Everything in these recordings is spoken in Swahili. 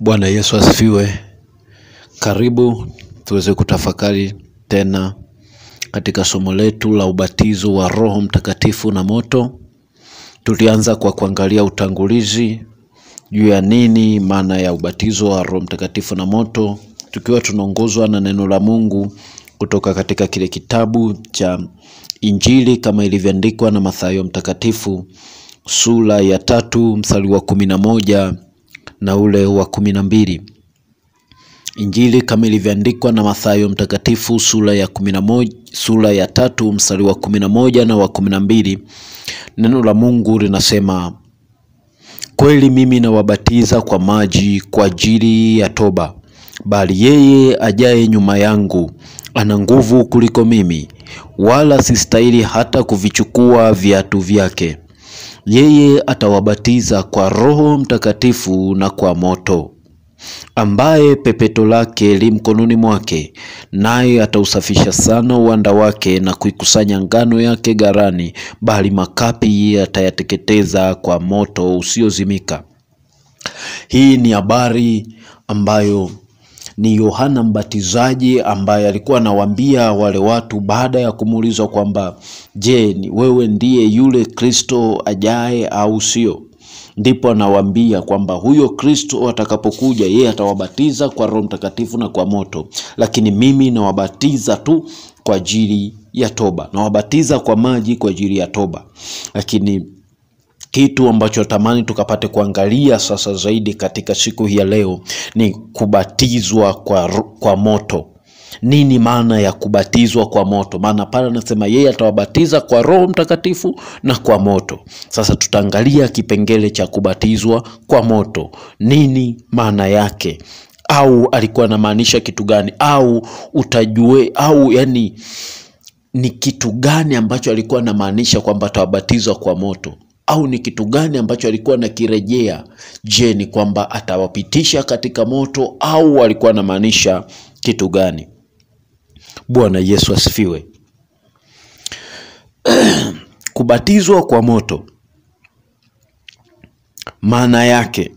Bwana Yesu asifiwe. Karibu tuweze kutafakari tena katika somo letu la ubatizo wa Roho Mtakatifu na moto. Tulianza kwa kuangalia utangulizi juu ya nini maana ya ubatizo wa Roho Mtakatifu na moto, tukiwa tunaongozwa na neno la Mungu kutoka katika kile kitabu cha Injili kama ilivyoandikwa na Mathayo Mtakatifu sura ya 3 mstari wa 11 na ule wa 12. Injili kama ilivyoandikwa na Mathayo Mtakatifu sura ya 11, sura ya 3 mstari wa 11 na wa 12. Neno la Mungu linasema, kweli mimi nawabatiza kwa maji kwa ajili ya toba, bali yeye ajaye nyuma yangu ana nguvu kuliko mimi, wala sistahili hata kuvichukua viatu vyake. Yeye atawabatiza kwa Roho Mtakatifu na kwa moto, ambaye pepeto lake li mkononi mwake, naye atausafisha sana uwanda wake na kuikusanya ngano yake ghalani, bali makapi atayateketeza kwa moto usiozimika. Hii ni habari ambayo ni Yohana Mbatizaji ambaye alikuwa anawaambia wale watu baada ya kumuulizwa kwamba, je, ni wewe ndiye yule Kristo ajaye au sio? Ndipo anawaambia kwamba huyo Kristo atakapokuja yeye atawabatiza kwa Roho Mtakatifu na kwa moto, lakini mimi nawabatiza tu kwa ajili ya toba, nawabatiza kwa maji kwa ajili ya toba. Lakini kitu ambacho natamani tukapate kuangalia sasa zaidi katika siku hii ya leo ni kubatizwa kwa moto. Nini maana ya kubatizwa kwa moto? Maana pale anasema yeye atawabatiza kwa Roho Mtakatifu na kwa moto. Sasa tutaangalia kipengele cha kubatizwa kwa moto. Nini maana yake? Au alikuwa anamaanisha kitu gani? Au utajue, au yani ni kitu gani ambacho alikuwa anamaanisha kwamba atawabatizwa kwa moto? Au ni kitu gani ambacho alikuwa anakirejea? Je, ni kwamba atawapitisha katika moto au alikuwa anamaanisha kitu gani? Bwana Yesu asifiwe. Kubatizwa kwa moto maana yake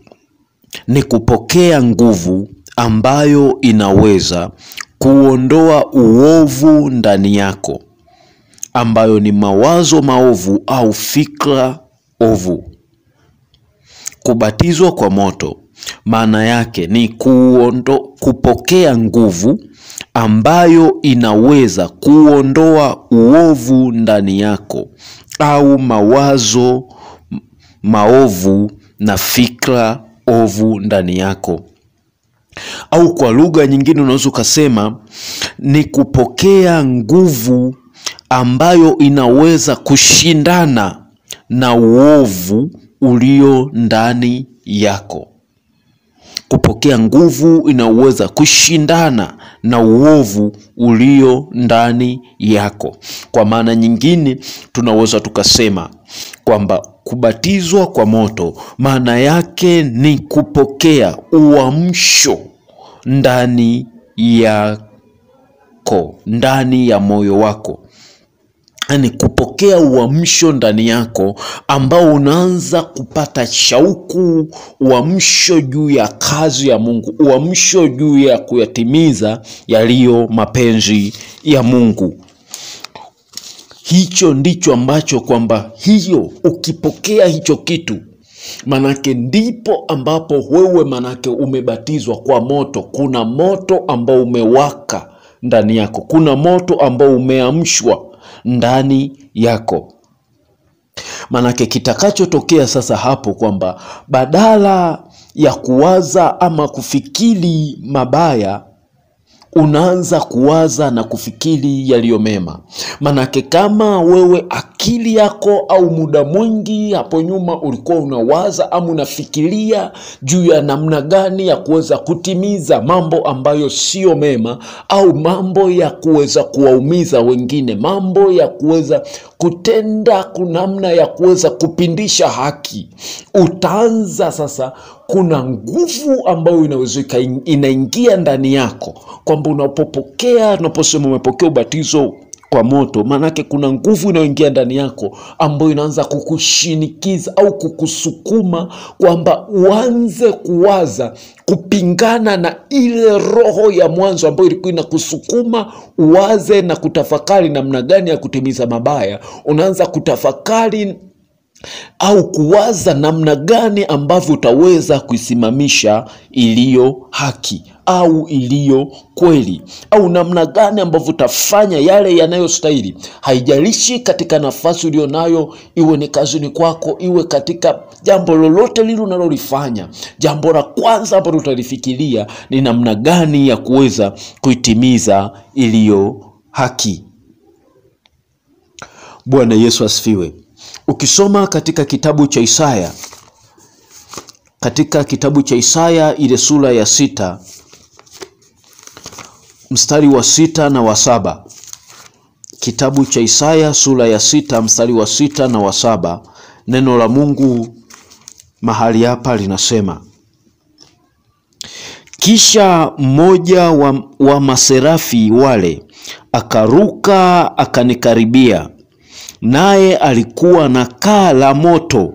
ni kupokea nguvu ambayo inaweza kuondoa uovu ndani yako, ambayo ni mawazo maovu au fikra ovu. Kubatizwa kwa moto maana yake ni kupokea nguvu ambayo inaweza kuondoa uovu ndani yako au mawazo maovu na fikra ovu ndani yako. Au kwa lugha nyingine unaweza kusema ni kupokea nguvu ambayo inaweza kushindana na uovu ulio ndani yako. Kupokea nguvu inaweza kushindana na uovu ulio ndani yako. Kwa maana nyingine tunaweza tukasema kwamba kubatizwa kwa moto maana yake ni kupokea uamsho ndani yako, ndani ya moyo wako. Yaani kupokea uamsho ndani yako ambao unaanza kupata shauku, uamsho juu ya kazi ya Mungu, uamsho juu ya kuyatimiza yaliyo mapenzi ya Mungu. Hicho ndicho ambacho kwamba hiyo ukipokea hicho kitu, manake ndipo ambapo wewe manake umebatizwa kwa moto. Kuna moto ambao umewaka ndani yako, kuna moto ambao umeamshwa ndani yako. Manake kitakachotokea sasa hapo kwamba badala ya kuwaza ama kufikiri mabaya, unaanza kuwaza na kufikiri yaliyo mema. Manake kama wewe akili yako au muda mwingi hapo nyuma ulikuwa unawaza ama unafikiria juu ya namna gani ya kuweza kutimiza mambo ambayo sio mema, au mambo ya kuweza kuwaumiza wengine, mambo ya kuweza kutenda kunamna ya kuweza kupindisha haki, utaanza sasa, kuna nguvu ambayo inaweza inaingia ndani yako kwamba unapopokea, unaposema umepokea ubatizo kwa moto, maanake kuna nguvu inayoingia ndani yako ambayo inaanza kukushinikiza au kukusukuma kwamba uanze kuwaza kupingana na ile roho ya mwanzo ambayo ilikuwa inakusukuma uwaze na kutafakari namna gani ya kutimiza mabaya. Unaanza kutafakari au kuwaza namna gani ambavyo utaweza kuisimamisha iliyo haki au iliyo kweli, au namna gani ambavyo utafanya yale yanayostahili. Haijalishi katika nafasi ulionayo, iwe ni kazini kwako, iwe katika jambo lolote lile unalolifanya, jambo la kwanza ambalo utalifikiria ni namna gani ya kuweza kuitimiza iliyo haki. Bwana Yesu asifiwe. Ukisoma katika kitabu cha Isaya, katika kitabu cha Isaya ile sura ya 6 mstari wa 6 na wa 7. Kitabu cha Isaya sura ya 6 mstari wa 6 na wa 7, neno la Mungu mahali hapa linasema: kisha mmoja wa maserafi wale akaruka akanikaribia, naye alikuwa na kaa la moto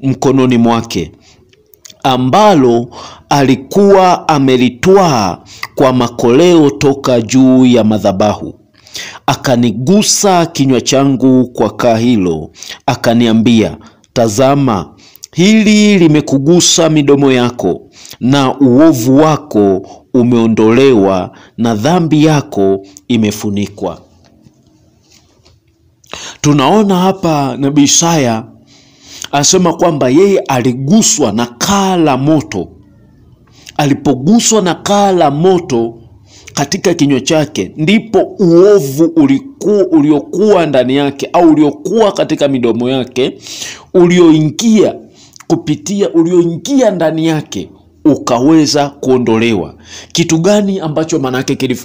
mkononi mwake, ambalo alikuwa amelitwaa kwa makoleo toka juu ya madhabahu. Akanigusa kinywa changu kwa kaa hilo, akaniambia, tazama, hili limekugusa midomo yako, na uovu wako umeondolewa, na dhambi yako imefunikwa. Tunaona hapa Nabii Isaya anasema kwamba yeye aliguswa na kaa la moto. Alipoguswa na kaa la moto katika kinywa chake, ndipo uovu uliokuwa ndani yake au uliokuwa katika midomo yake, ulioingia ndani yake ukaweza kuondolewa. Kitu gani ambacho manake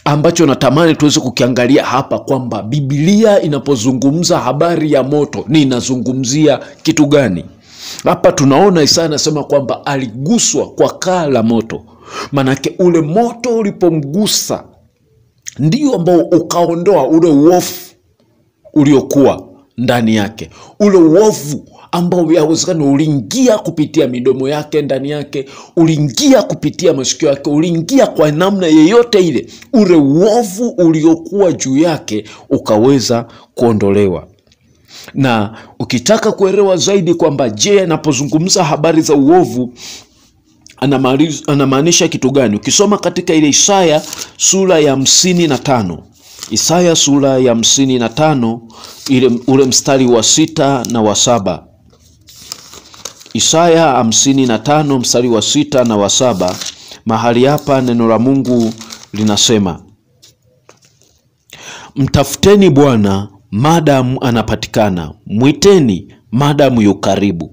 ambacho natamani tuweze kukiangalia hapa, kwamba Biblia inapozungumza habari ya moto ni inazungumzia kitu gani? Hapa tunaona Isaya anasema kwamba aliguswa kwa kaa la moto. Manake ule moto ulipomgusa ndio ambao ukaondoa ule uovu uliokuwa ndani yake, ule uovu ambao yawezekana uliingia kupitia midomo yake ndani yake, uliingia kupitia masikio yake, uliingia kwa namna yeyote ile, ule uovu uliokuwa juu yake ukaweza kuondolewa. Na ukitaka kuelewa zaidi kwamba je, anapozungumza habari za uovu anamaanisha kitu gani, ukisoma katika ile Isaya sura ya 55, Isaya sura ya 55 ile ule mstari wa 6 na wa 7. Isaya 55 mstari wa 6 na wa 7, mahali hapa neno la Mungu linasema: mtafuteni Bwana madamu anapatikana, mwiteni madamu yu karibu.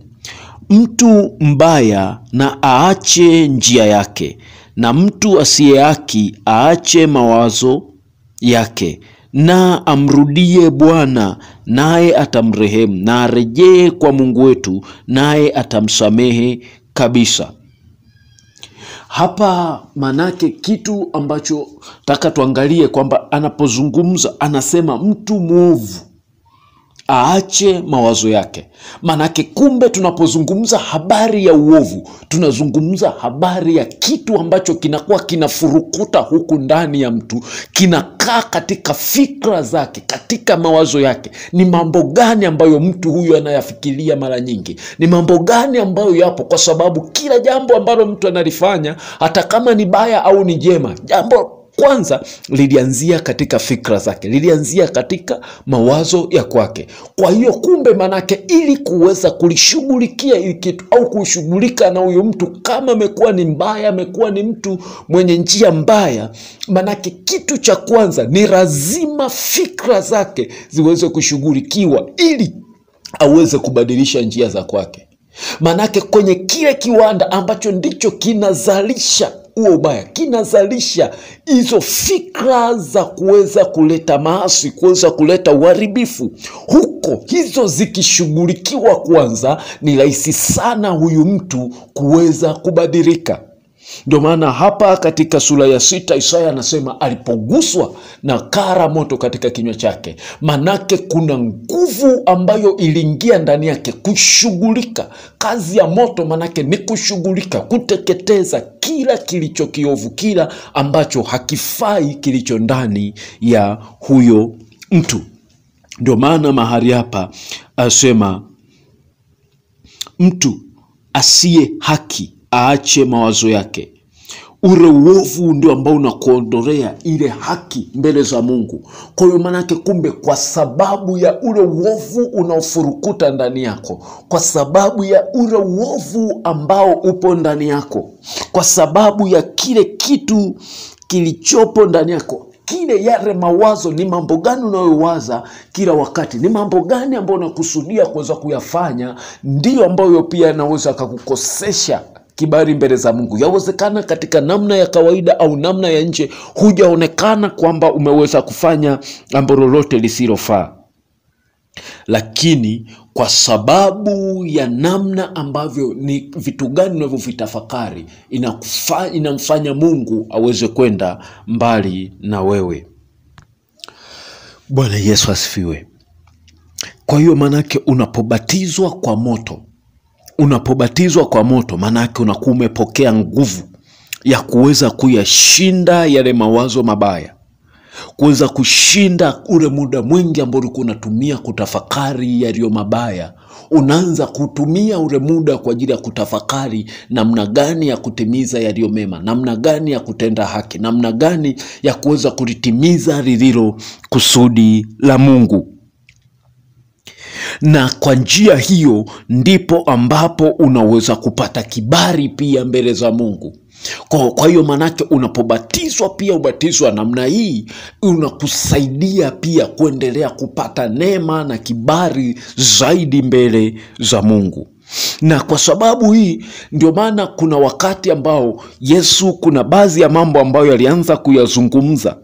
Mtu mbaya na aache njia yake, na mtu asiye haki aache mawazo yake, na amrudie Bwana naye atamrehemu, na arejee kwa Mungu wetu naye atamsamehe kabisa. Hapa manake kitu ambacho taka tuangalie kwamba anapozungumza anasema mtu mwovu aache mawazo yake. Manake kumbe tunapozungumza habari ya uovu, tunazungumza habari ya kitu ambacho kinakuwa kinafurukuta huku ndani ya mtu, kinakaa katika fikra zake, katika mawazo yake. Ni mambo gani ambayo mtu huyu anayafikiria mara nyingi? Ni mambo gani ambayo yapo? Kwa sababu kila jambo ambalo mtu analifanya, hata kama ni baya au ni jema, jambo kwanza lilianzia katika fikra zake, lilianzia katika mawazo ya kwake. Kwa hiyo kumbe manake ili kuweza kulishughulikia hili kitu au kushughulika na huyo mtu kama amekuwa ni mbaya, amekuwa ni mtu mwenye njia mbaya, manake kitu cha kwanza ni lazima fikra zake ziweze kushughulikiwa ili aweze kubadilisha njia za kwake. Manake kwenye kile kiwanda ambacho ndicho kinazalisha huo ubaya, kinazalisha hizo fikra za kuweza kuleta maasi, kuweza kuleta uharibifu huko, hizo zikishughulikiwa kwanza, ni rahisi sana huyu mtu kuweza kubadilika. Ndio maana hapa katika sura ya 6 Isaya anasema alipoguswa na kara moto katika kinywa chake, manake kuna nguvu ambayo iliingia ndani yake kushughulika. Kazi ya moto manake ni kushughulika, kuteketeza kila kilicho kiovu, kila ambacho hakifai kilicho ndani ya huyo mtu. Ndio maana mahali hapa asema mtu asiye haki aache mawazo yake. Ule uovu ndio ambao unakuondolea ile haki mbele za Mungu. Kwa hiyo manake kumbe, kwa sababu ya ule uovu unaofurukuta ndani yako, kwa sababu ya ule uovu ambao upo ndani yako, kwa sababu ya kile kitu kilichopo ndani yako, kile yale mawazo, ni mambo gani unayowaza kila wakati, ni mambo gani ambayo unakusudia kuweza kuyafanya, ndiyo ambayo pia yanaweza kukukosesha kibali mbele za Mungu. Yawezekana katika namna ya kawaida au namna ya nje hujaonekana kwamba umeweza kufanya jambo lolote lisilofaa, lakini kwa sababu ya namna ambavyo ni vitu gani unavyovitafakari, inamfanya Mungu aweze kwenda mbali na wewe. Bwana Yesu asifiwe. Kwa hiyo manake unapobatizwa kwa moto, unapobatizwa kwa moto manake unakuwa umepokea nguvu ya kuweza kuyashinda yale mawazo mabaya, kuweza kushinda ule muda mwingi ambao ulikuwa unatumia kutafakari yaliyo mabaya. Unaanza kutumia ule muda kwa ajili ya kutafakari namna gani ya kutimiza yaliyo mema, namna gani ya kutenda haki, namna gani ya kuweza kulitimiza lililo kusudi la Mungu. Na kwa njia hiyo ndipo ambapo unaweza kupata kibali pia mbele za Mungu. Kwa hiyo manake unapobatizwa pia ubatizwa namna hii unakusaidia pia kuendelea kupata neema na kibali zaidi mbele za Mungu. Na kwa sababu hii ndio maana kuna wakati ambao Yesu kuna baadhi ya mambo ambayo alianza kuyazungumza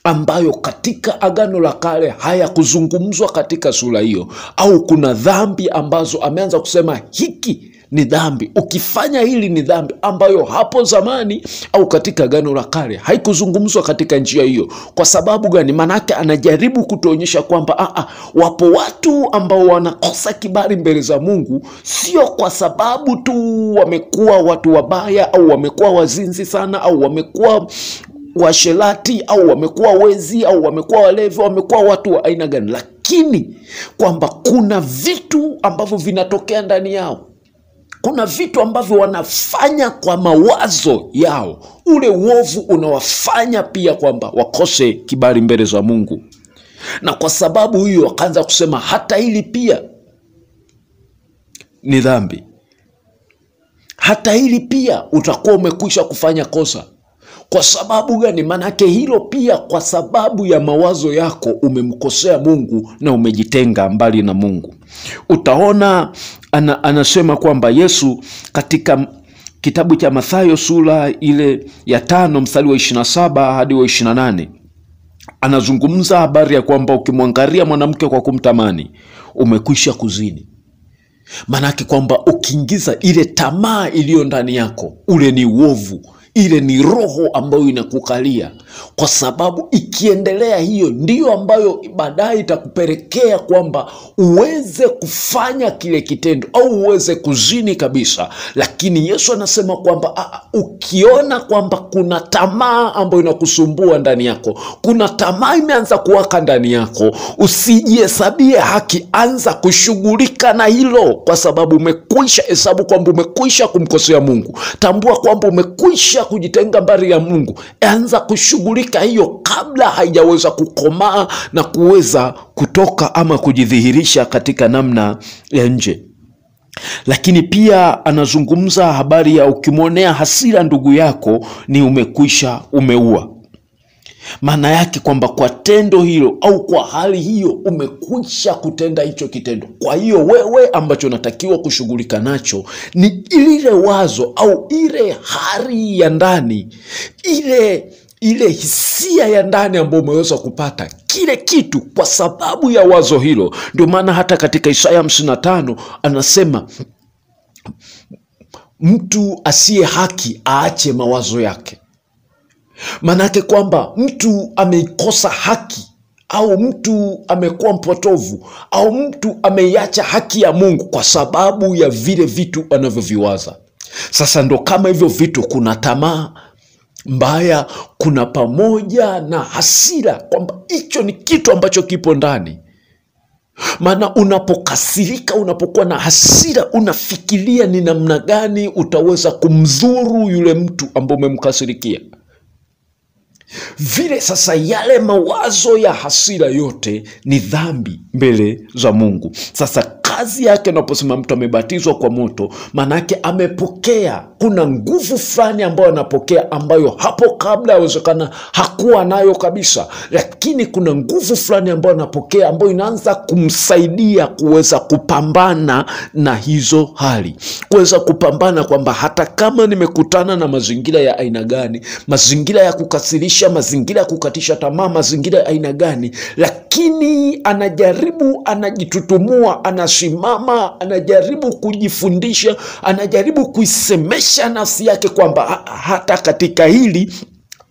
ambayo katika Agano la Kale hayakuzungumzwa katika sura hiyo, au kuna dhambi ambazo ameanza kusema hiki ni dhambi, ukifanya hili ni dhambi, ambayo hapo zamani au katika Agano la Kale haikuzungumzwa katika njia hiyo. Kwa sababu gani? Manake anajaribu kutuonyesha kwamba wapo watu ambao wanakosa kibali mbele za Mungu, sio kwa sababu tu wamekuwa watu wabaya au wamekuwa wazinzi sana au wamekuwa washerati au wamekuwa wezi au wamekuwa walevi, wamekuwa watu wa aina gani, lakini kwamba kuna vitu ambavyo vinatokea ndani yao. Kuna vitu ambavyo wanafanya kwa mawazo yao. Ule uovu unawafanya pia kwamba wakose kibali mbele za Mungu. Na kwa sababu hiyo wakaanza kusema hata hili pia ni dhambi, hata hili pia utakuwa umekwisha kufanya kosa. Kwa sababu gani? Manake hilo pia kwa sababu ya mawazo yako umemkosea Mungu na umejitenga mbali na Mungu. Utaona anasema kwamba Yesu katika kitabu cha Mathayo sura ile ya 5 mstari wa 27 hadi wa 28 anazungumza habari ya kwamba ukimwangalia mwanamke kwa kumtamani umekwisha kuzini. Manake kwamba ukiingiza ile tamaa iliyo ndani yako, ule ni uovu, ile ni roho ambayo inakukalia. Kwa sababu ikiendelea hiyo ndiyo ambayo baadaye itakupelekea kwamba uweze kufanya kile kitendo au uweze kuzini kabisa. Lakini Yesu anasema kwamba ukiona kwamba kuna tamaa ambayo inakusumbua ndani yako, kuna tamaa imeanza kuwaka ndani yako, usijihesabie haki, anza kushughulika na hilo, kwa sababu umekwisha hesabu kwamba umekwisha kumkosea Mungu. Tambua kwamba umekwisha kujitenga mbali ya Mungu. Anza kushughulika hiyo kabla haijaweza kukomaa na kuweza kutoka ama kujidhihirisha katika namna ya nje. Lakini pia anazungumza habari ya ukimwonea hasira ndugu yako ni umekwisha umeua. Maana yake kwamba kwa tendo hilo au kwa hali hiyo umekwisha kutenda hicho kitendo. Kwa hiyo wewe ambacho unatakiwa kushughulika nacho ni ile wazo au ile hali ya ndani, ile hisia ya ndani ambayo umeweza kupata kile kitu kwa sababu ya wazo hilo. Ndio maana hata katika Isaya 55 anasema mtu asiye haki aache mawazo yake. Manake kwamba mtu ameikosa haki, au mtu amekuwa mpotovu, au mtu ameiacha haki ya Mungu kwa sababu ya vile vitu anavyoviwaza. Sasa ndo kama hivyo vitu, kuna tamaa mbaya, kuna pamoja na hasira, kwamba hicho ni kitu ambacho kipo ndani. Maana unapokasirika, unapokuwa na hasira, unafikiria ni namna gani utaweza kumdhuru yule mtu ambaye umemkasirikia. Vile sasa yale mawazo ya hasira yote ni dhambi mbele za Mungu. Sasa kazi yake, unaposema mtu amebatizwa kwa moto, manake amepokea, kuna nguvu fulani ambayo anapokea ambayo hapo kabla yawezekana hakuwa nayo kabisa, lakini kuna nguvu fulani ambayo anapokea ambayo inaanza kumsaidia kuweza kupambana na hizo hali, kuweza kupambana kwamba hata kama nimekutana na mazingira ya aina gani, mazingira ya kukasirisha, mazingira ya kukatisha tamaa, mazingira ya aina gani, lakini anajaribu, anajitutumua, anasimama, anajaribu kujifundisha, anajaribu kuisemesha nafsi yake kwamba hata katika hili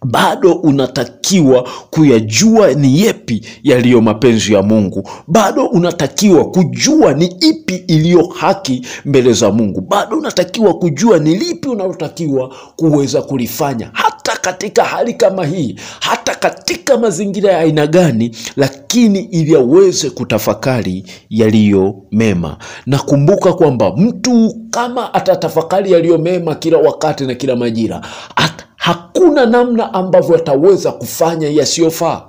bado unatakiwa kuyajua ni yepi yaliyo mapenzi ya Mungu, bado unatakiwa kujua ni ipi iliyo haki mbele za Mungu, bado unatakiwa kujua ni lipi unalotakiwa kuweza kulifanya hata katika hali kama hii, hata katika mazingira ya aina gani, lakini ili aweze kutafakari yaliyo mema. Na kumbuka kwamba mtu kama atatafakari yaliyo mema kila wakati na kila majira, hakuna namna ambavyo ataweza kufanya yasiyofaa,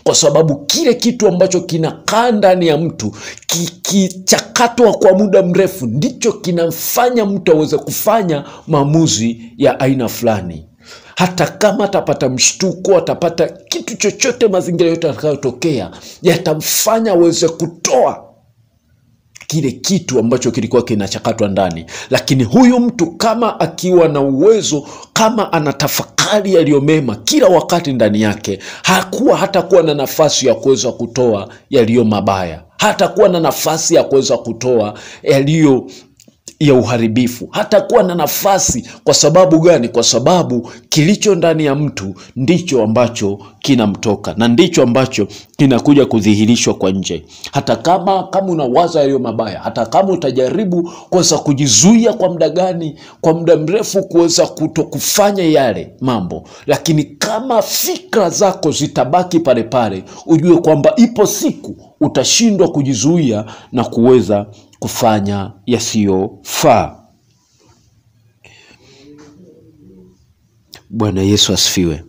kwa sababu kile kitu ambacho kinakaa ndani ya mtu kikichakatwa kwa muda mrefu ndicho kinamfanya mtu aweze kufanya maamuzi ya aina fulani. Hata kama atapata mshtuko, atapata kitu chochote, mazingira yote yatakayotokea yatamfanya aweze kutoa kile kitu ambacho kilikuwa kinachakatwa ndani. Lakini huyu mtu kama akiwa na uwezo, kama anatafakari yaliyo mema kila wakati ndani yake, hatakuwa na nafasi ya kuweza kutoa yaliyo mabaya, hatakuwa na nafasi ya kuweza kutoa yaliyo ya uharibifu, hatakuwa na nafasi. Kwa sababu gani? Kwa sababu kilicho ndani ya mtu ndicho ambacho kinamtoka na ndicho ambacho kinakuja kudhihirishwa kwa nje. Hata kama unawaza yaliyo mabaya, hata kama utajaribu kuweza kujizuia kwa muda gani, kwa muda mrefu kuweza kutokufanya yale mambo, lakini kama fikra zako zitabaki pale pale, ujue kwamba ipo siku utashindwa kujizuia na kuweza kufanya yasiyofaa. Bwana Yesu asifiwe.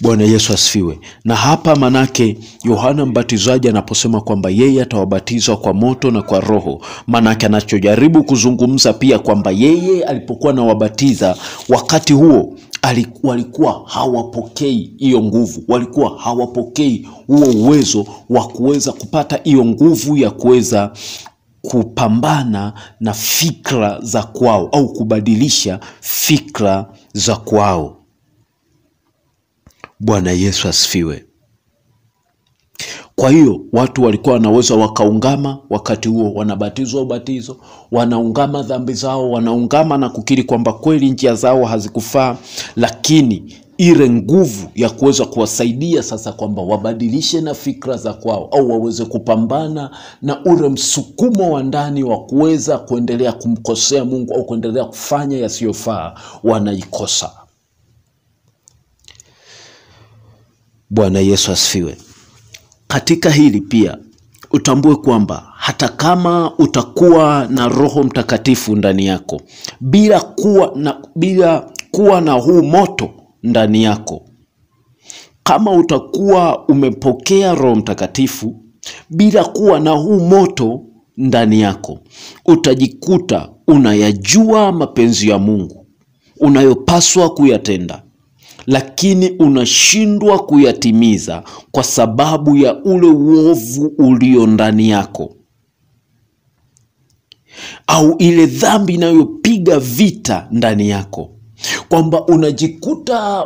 Bwana Yesu asifiwe. Na hapa manake Yohana Mbatizaji anaposema kwamba yeye atawabatiza kwa moto na kwa Roho, manake anachojaribu kuzungumza pia kwamba yeye alipokuwa anawabatiza wakati huo walikuwa hawapokei hiyo nguvu, walikuwa hawapokei huo uwezo wa kuweza kupata hiyo nguvu ya kuweza kupambana na fikra za kwao au kubadilisha fikra za kwao. Bwana Yesu asifiwe. Kwa hiyo watu walikuwa wanaweza wakaungama wakati huo, wanabatizwa ubatizo, wanaungama dhambi zao, wanaungama na kukiri kwamba kweli njia zao hazikufaa, lakini ile nguvu ya kuweza kuwasaidia sasa kwamba wabadilishe na fikra za kwao au waweze kupambana na ule msukumo wa ndani wa kuweza kuendelea kumkosea Mungu au kuendelea kufanya yasiyofaa, wanaikosa. Bwana Yesu asifiwe. Katika hili pia utambue kwamba hata kama utakuwa na Roho Mtakatifu ndani yako, bila kuwa na huu moto ndani yako, kama utakuwa umepokea Roho Mtakatifu bila kuwa na huu moto ndani yako, utajikuta unayajua mapenzi ya Mungu unayopaswa kuyatenda, lakini unashindwa kuyatimiza kwa sababu ya ule uovu ulio ndani yako, au ile dhambi inayopiga vita ndani yako. kwamba unajikuta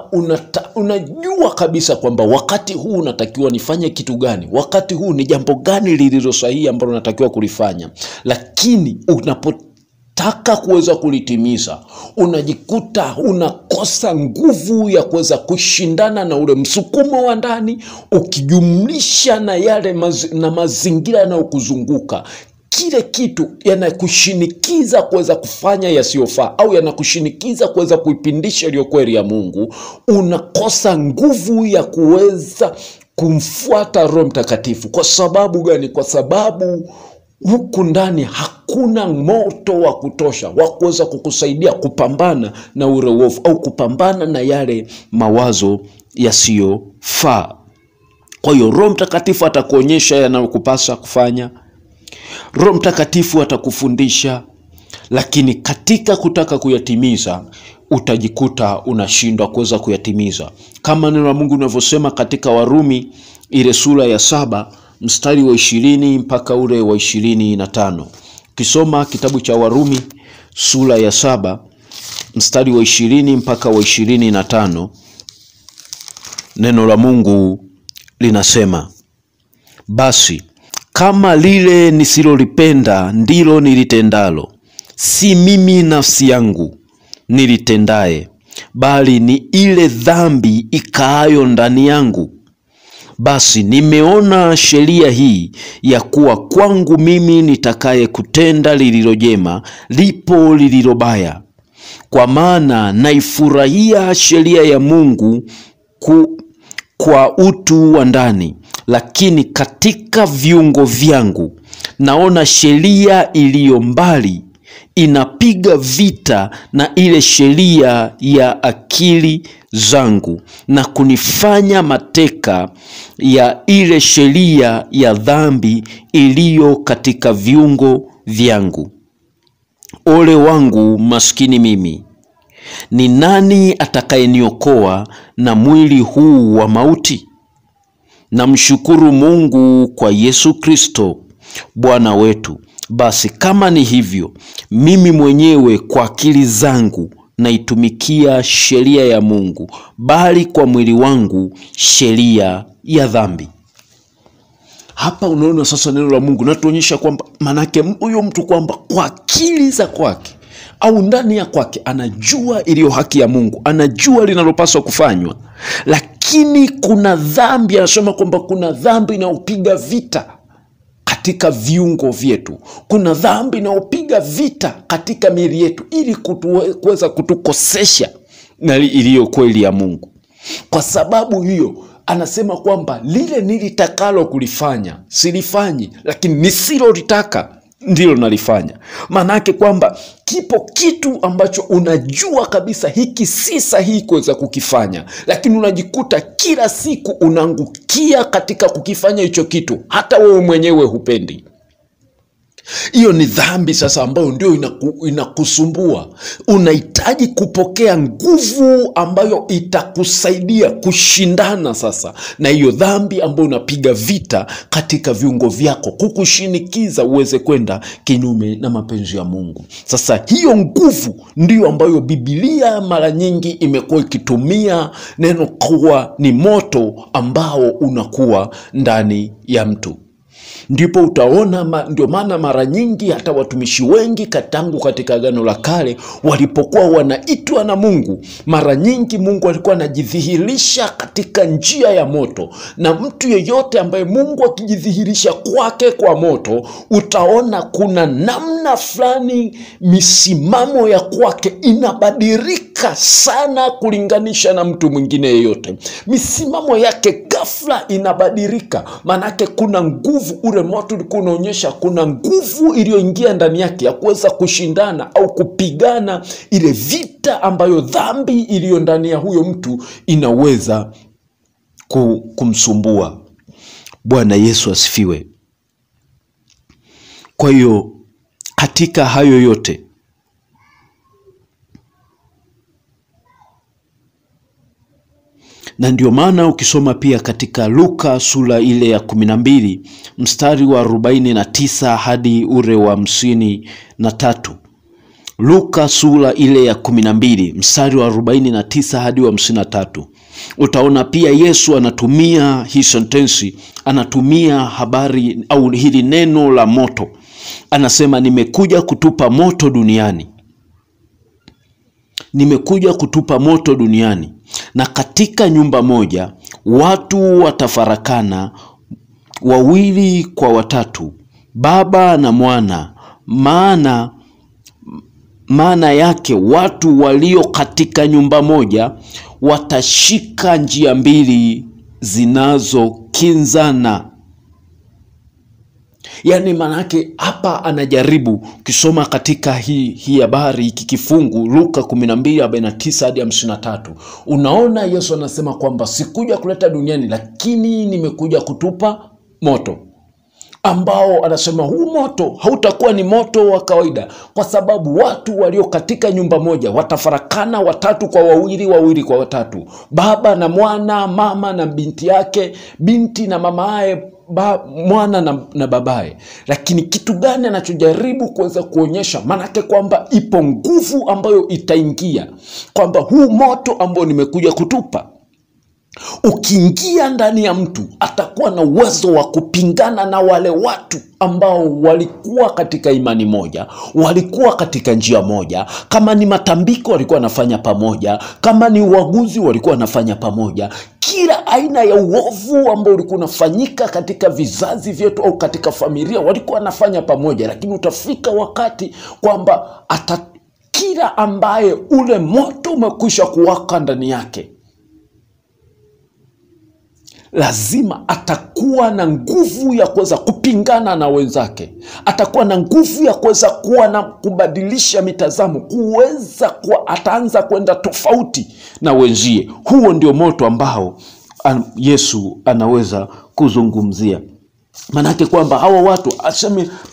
unajua kabisa kwamba wakati huu unatakiwa nifanye kitu gani, wakati huu ni jambo gani lililo sahihi ambalo unatakiwa kulifanya, lakini unapotaka kuweza kulitimiza unajikuta unakosa nguvu ya kuweza kushindana na ule msukumo wa ndani, ukijumlisha na yale na mazingira yanayokuzunguka. Kile kitu yanakushinikiza kuweza kufanya yasiyofaa au yanakushinikiza kuweza kuipindisha iliyo kweli ya Mungu. Unakosa nguvu ya kuweza kumfuata Roho Mtakatifu. Kwa sababu gani? Kwa sababu huku ndani hakuna moto wa kutosha wa kuweza kukusaidia kupambana na ule uovu au kupambana na yale mawazo yasiyofaa. Kwa hiyo Roho Mtakatifu atakuonyesha yanayokupasa kufanya, Roho Mtakatifu atakufundisha, lakini katika kutaka kuyatimiza utajikuta unashindwa kuweza kuyatimiza. Kama neno la Mungu linavyosema katika Warumi ile sura ya 7 mstari wa 20 mpaka ule wa 25. Ukisoma kitabu cha Warumi sura ya 7 mstari wa 20 mpaka wa 25, neno la Mungu linasema, basi kama lile nisilolipenda ndilo nilitendalo, si mimi nafsi yangu nilitendaye, bali ni ile dhambi ikaayo ndani yangu. Basi nimeona sheria hii ya kuwa kwangu mimi nitakaye kutenda lililo jema, lipo lililo baya. Kwa maana naifurahia sheria ya Mungu kwa utu wa ndani, lakini katika viungo vyangu naona sheria iliyo mbali inapiga vita na ile sheria ya akili zangu na kunifanya mateka ya ile sheria ya dhambi iliyo katika viungo vyangu. Ole wangu maskini mimi! Ni nani atakayeniokoa na mwili huu wa mauti? Namshukuru Mungu kwa Yesu Kristo Bwana wetu. Basi kama ni hivyo, mimi mwenyewe kwa akili zangu naitumikia sheria ya Mungu, bali kwa mwili wangu sheria ya dhambi. Hapa unaona sasa neno la Mungu natuonyesha kwamba manake huyo mtu kwamba kwa akili za kwake au ndani ya kwake anajua iliyo haki ya Mungu, anajua linalopaswa kufanywa, lakini kuna dhambi. Anasema kwamba kuna dhambi inayopiga vita katika viungo vyetu, kuna dhambi inayopiga vita katika miili yetu ili kuweza kutukosesha na iliyo kweli ya Mungu. Kwa sababu hiyo anasema kwamba lile nilitakalo kulifanya silifanyi, lakini nisilolitaka ndilo nalifanya. Maanake kwamba kipo kitu ambacho unajua kabisa hiki si sahihi kuweza kukifanya, lakini unajikuta kila siku unaangukia katika kukifanya hicho kitu, hata wewe mwenyewe hupendi. Hiyo ni dhambi sasa ambayo ndio inakusumbua. Unahitaji kupokea nguvu ambayo itakusaidia kushindana sasa na hiyo dhambi ambayo unapiga vita katika viungo vyako, kukushinikiza uweze kwenda kinyume na mapenzi ya Mungu. Sasa hiyo nguvu ndiyo ambayo Biblia mara nyingi imekuwa ikitumia neno kuwa ni moto ambao unakuwa ndani ya mtu. Ndipo utaona, ndio maana mara nyingi hata watumishi wengi tangu katika Agano la Kale walipokuwa wanaitwa na Mungu, mara nyingi Mungu alikuwa anajidhihirisha katika njia ya moto. Na mtu yeyote ambaye Mungu akijidhihirisha kwake kwa moto, utaona kuna namna fulani misimamo ya kwake inabadilika sana kulinganisha na mtu mwingine yeyote. Misimamo yake ghafla inabadilika, maanake kuna nguvu. Ule moto ulikuwa unaonyesha kuna nguvu iliyoingia ndani yake ya kuweza kushindana au kupigana ile vita ambayo dhambi iliyo ndani ya huyo mtu inaweza kumsumbua. Bwana Yesu asifiwe. Kwa hiyo katika hayo yote na ndio maana ukisoma pia katika Luka sura ile ya 12 mstari wa 49 hadi ule wa 53, Luka sura ile ya 12 mstari wa 49 hadi wa 53, utaona pia Yesu anatumia hii sentensi, anatumia habari au hili neno la moto. Anasema nimekuja kutupa moto duniani. Nimekuja kutupa moto duniani, na katika nyumba moja watu watafarakana, wawili kwa watatu, baba na mwana. Maana yake watu walio katika nyumba moja watashika njia mbili zinazokinzana. Yani manake hapa anajaribu kisoma katika hii habari, hiki kifungu Luka 12:49 hadi 53. Unaona Yesu anasema kwamba sikuja kuleta duniani, lakini nimekuja kutupa moto, ambao anasema huu moto hautakuwa ni moto wa kawaida, kwa sababu watu walio katika nyumba moja watafarakana, watatu kwa wawili, wawili kwa watatu, baba na mwana, mama na binti yake, binti na mamaye, mwana na babaye. Lakini kitu gani anachojaribu kuweza kuonyesha? Maanake kwamba ipo nguvu ambayo itaingia, kwamba huu moto ambao nimekuja kutupa ukiingia ndani ya mtu atakuwa na uwezo wa kupingana na wale watu ambao walikuwa katika imani moja, walikuwa katika njia moja. Kama ni matambiko walikuwa wanafanya pamoja, kama ni uaguzi walikuwa wanafanya pamoja. Kila aina ya uovu ambao ulikuwa unafanyika katika vizazi vyetu au katika familia walikuwa wanafanya pamoja. Lakini utafika wakati kwamba kila ambaye ule moto umekwisha kuwaka ndani yake lazima atakuwa na nguvu ya kuweza kupingana na wenzake, atakuwa na nguvu ya kuweza kuwa na kubadilisha mitazamo, kuweza kuwa ataanza kwenda tofauti na wenzie. Huo ndio moto ambao Yesu anaweza kuzungumzia. Manake kwamba hawa watu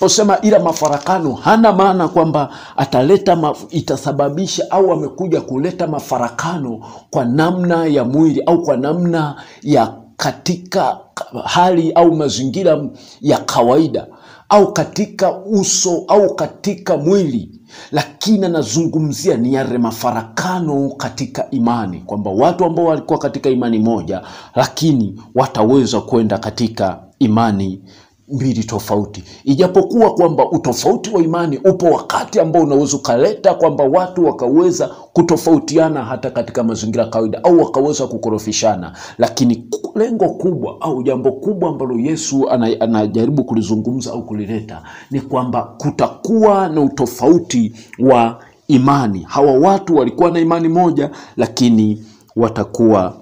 asema ila mafarakano, hana maana kwamba ataleta itasababisha au amekuja kuleta mafarakano kwa namna ya mwili au kwa namna ya katika hali au mazingira ya kawaida au katika uso au katika mwili, lakini anazungumzia ni yale mafarakano katika imani, kwamba watu ambao walikuwa katika imani moja lakini wataweza kwenda katika imani mbili tofauti. Ijapokuwa kwamba utofauti wa imani upo wakati ambao unaweza kuleta kwamba watu wakaweza kutofautiana hata katika mazingira kawaida au wakaweza kukorofishana, lakini lengo kubwa au jambo kubwa ambalo Yesu anajaribu kulizungumza au kulileta ni kwamba kutakuwa na utofauti wa imani. Hawa watu walikuwa na imani moja, lakini watakuwa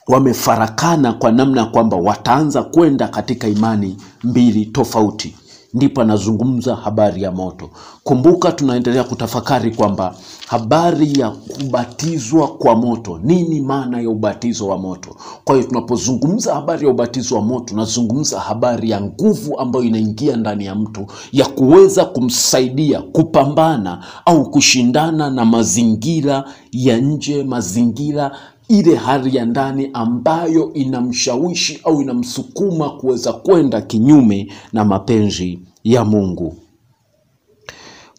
wamefarakana kwa namna kwamba wataanza kwenda katika imani mbili tofauti. Ndipo anazungumza habari ya moto. Kumbuka tunaendelea kutafakari kwamba habari ya kubatizwa kwa moto, nini maana ya ubatizo wa moto? Kwa hiyo tunapozungumza habari ya ubatizo wa moto, tunazungumza habari ya nguvu ambayo inaingia ndani ya mtu ya kuweza kumsaidia kupambana au kushindana na mazingira ya nje, mazingira ile hali ya ndani ambayo inamshawishi au inamsukuma kuweza kwenda kinyume na mapenzi ya Mungu.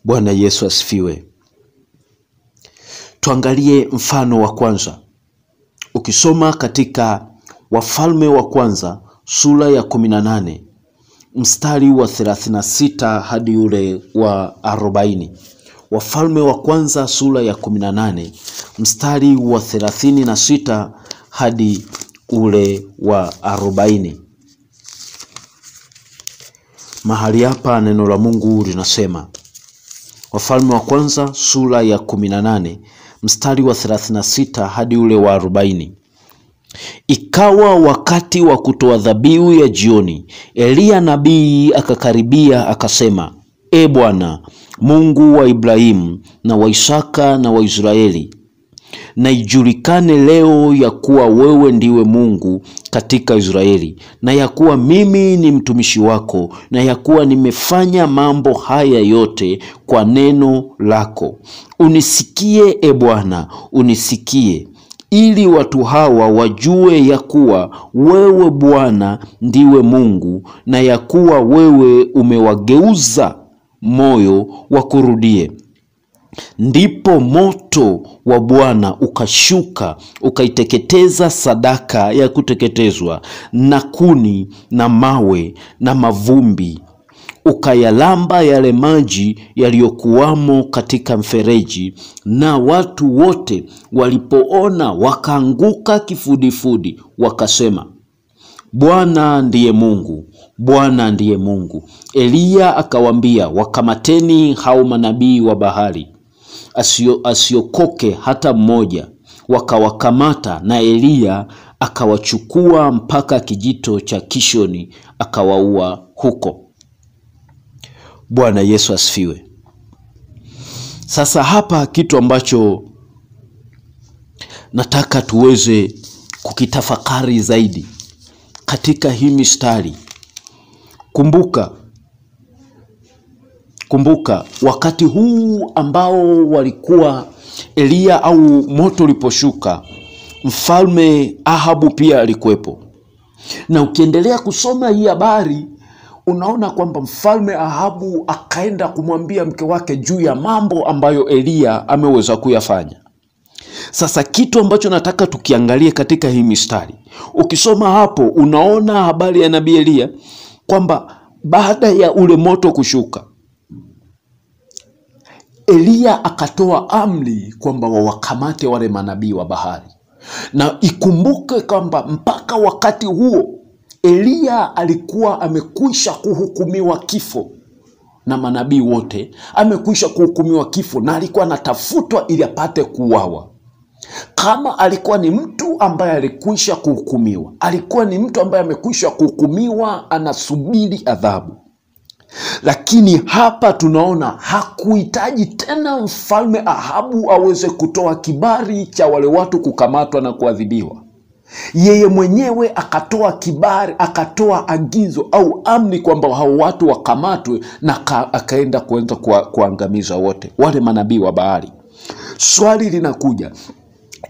Bwana Yesu asifiwe. Tuangalie mfano wa kwanza. Ukisoma katika Wafalme wa Kwanza sura ya 18 mstari wa 36 hadi ule wa 40. Wafalme wa Kwanza sura ya 18 mstari wa 36 hadi ule wa 40. Mahali hapa neno la Mungu linasema, Wafalme wa Kwanza sura ya 18 mstari wa 36 hadi ule wa 40. Ikawa wakati wa kutoa dhabihu ya jioni, Eliya nabii akakaribia akasema, E Bwana Mungu wa Ibrahimu na wa Isaka na wa Israeli, na ijulikane leo ya kuwa wewe ndiwe Mungu katika Israeli, na ya kuwa mimi ni mtumishi wako, na ya kuwa nimefanya mambo haya yote kwa neno lako. Unisikie, e Bwana, unisikie, ili watu hawa wajue ya kuwa wewe Bwana ndiwe Mungu, na ya kuwa wewe umewageuza moyo wakurudie. Ndipo moto wa Bwana ukashuka ukaiteketeza sadaka ya kuteketezwa na kuni na mawe na mavumbi, ukayalamba yale maji yaliyokuwamo katika mfereji. Na watu wote walipoona wakaanguka kifudifudi, wakasema, Bwana ndiye Mungu, Bwana ndiye Mungu. Eliya akawambia, wakamateni hao manabii wa Bahali, asiokoke hata mmoja. Wakawakamata, na Eliya akawachukua mpaka kijito cha Kishoni, akawaua huko. Bwana Yesu asifiwe. Sasa hapa kitu ambacho nataka tuweze kukitafakari zaidi katika hii mistari. Kumbuka wakati huu ambao walikuwa Eliya au moto uliposhuka, mfalme Ahabu pia alikuwepo. Na ukiendelea kusoma hii habari unaona kwamba mfalme Ahabu akaenda kumwambia mke wake juu ya mambo ambayo Eliya ameweza kuyafanya. Sasa kitu ambacho nataka tukiangalie katika hii mistari, ukisoma hapo unaona habari ya nabii Eliya kwamba baada ya ule moto kushuka, Eliya akatoa amri kwamba wawakamate wale manabii wa Bahali. Na ikumbuke kwamba mpaka wakati huo Eliya alikuwa amekwisha kuhukumiwa kifo na manabii wote, amekwisha kuhukumiwa kifo na alikuwa anatafutwa ili apate kuuawa. Kama alikuwa ni mtu ambaye alikwisha kuhukumiwa, alikuwa ni mtu ambaye amekwisha kuhukumiwa, anasubiri adhabu. Lakini hapa tunaona hakuhitaji tena mfalme Ahabu aweze kutoa kibali cha wale watu kukamatwa na kuadhibiwa. Yeye mwenyewe akatoa kibali, akatoa agizo au amri kwamba hao watu wakamatwe, na akaenda kuanza kuangamiza wote wale manabii wa Baali. Swali linakuja,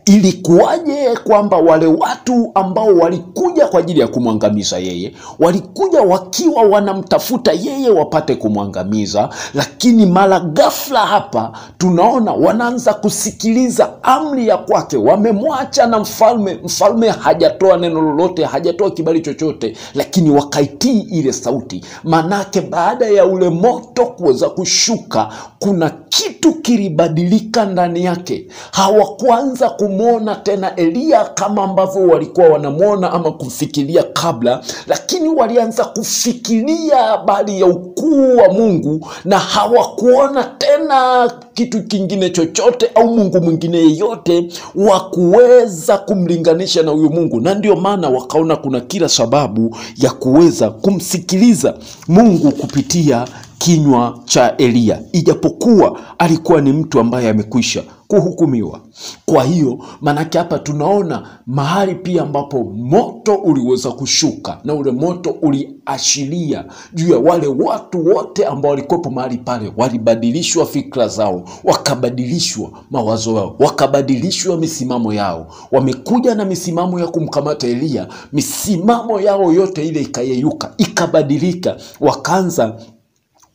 ilikuwaje kwamba wale watu ambao walikuja kwa ajili ya kumwangamiza yeye, walikuja wakiwa wanamtafuta yeye wapate kumwangamiza, lakini mara ghafla hapa tunaona wanaanza kusikiliza amri ya kwake, wamemwacha na mfalme. Mfalme hajatoa neno lolote, hajatoa kibali chochote, lakini wakaitii ile sauti. Manake baada ya ule moto kuweza kushuka, kuna kitu kilibadilika ndani yake. Hawakuanza kumwona tena Eliya kama ambavyo walikuwa wanamwona ama kumfikiria kabla, lakini walianza kufikiria habari ya ukuu wa Mungu, na hawakuona tena kitu kingine chochote au Mungu mwingine yeyote wa kuweza kumlinganisha na huyu Mungu. Na ndio maana wakaona kuna kila sababu ya kuweza kumsikiliza Mungu kupitia kinywa cha Eliya, ijapokuwa alikuwa ni mtu ambaye amekwisha kuhukumiwa. Kwa hiyo manake hapa tunaona mahali pia ambapo moto uliweza kushuka, na ule moto uliashiria juu ya wale watu wote ambao walikuwepo mahali pale. Walibadilishwa fikra zao, wakabadilishwa mawazo yao, wakabadilishwa misimamo yao. Wamekuja na misimamo ya kumkamata Eliya, misimamo yao yote ile ikayeyuka, ikabadilika, wakaanza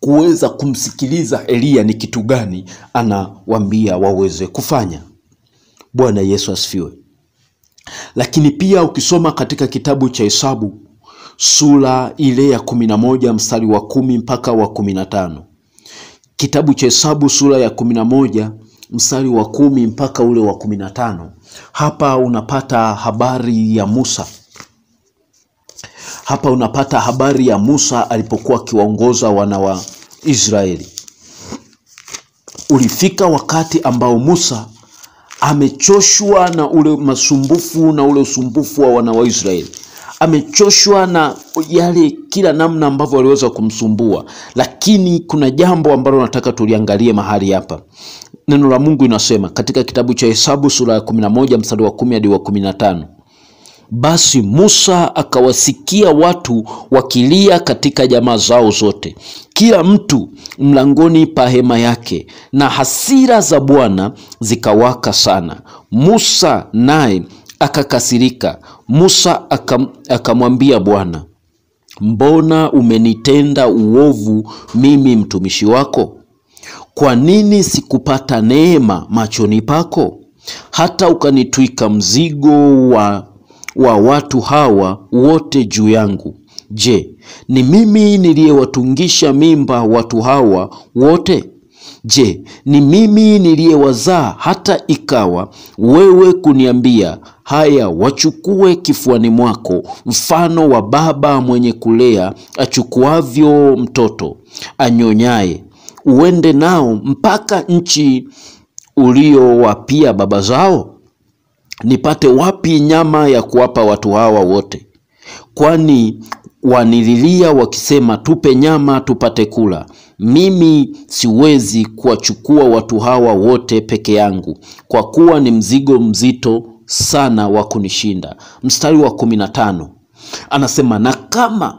kuweza kumsikiliza Eliya ni kitu gani anawambia waweze kufanya. Bwana Yesu asifiwe. Lakini pia ukisoma katika kitabu cha Hesabu sura ile ya 11 mstari wa 10 mpaka wa 15. Kitabu cha Hesabu sura ya 11 mstari wa 10 mpaka ule wa 15. Hapa unapata habari ya Musa. Hapa unapata habari ya Musa alipokuwa akiwaongoza wana wa Israeli. Ulifika wakati ambao Musa amechoshwa na ule masumbufu na ule usumbufu wa wana wa Israeli. Amechoshwa na yale kila namna ambavyo waliweza kumsumbua. Lakini kuna jambo ambalo nataka tuliangalie mahali hapa. Neno la Mungu inasema katika kitabu cha Hesabu sura ya 11 mstari wa 10 hadi wa 15. Basi Musa akawasikia watu wakilia katika jamaa zao zote, kila mtu mlangoni pa hema yake, na hasira za Bwana zikawaka sana. Musa naye akakasirika. Musa akamwambia Bwana, mbona umenitenda uovu mimi mtumishi wako? Kwa nini sikupata neema machoni pako, hata ukanitwika mzigo wa watu hawa wote juu yangu? Je, ni mimi niliyewatungisha mimba watu hawa wote? Je, ni mimi niliyewazaa, hata ikawa wewe kuniambia, haya, wachukue kifuani mwako, mfano wa baba mwenye kulea achukuavyo mtoto anyonyaye, uende nao mpaka nchi uliowapia baba zao? Nipate wapi nyama ya kuwapa watu hawa wote? Kwani wanililia wakisema, tupe nyama tupate kula. Mimi siwezi kuwachukua watu hawa wote peke yangu, kwa kuwa ni mzigo mzito sana wa kunishinda. Mstari wa 15 anasema, na kama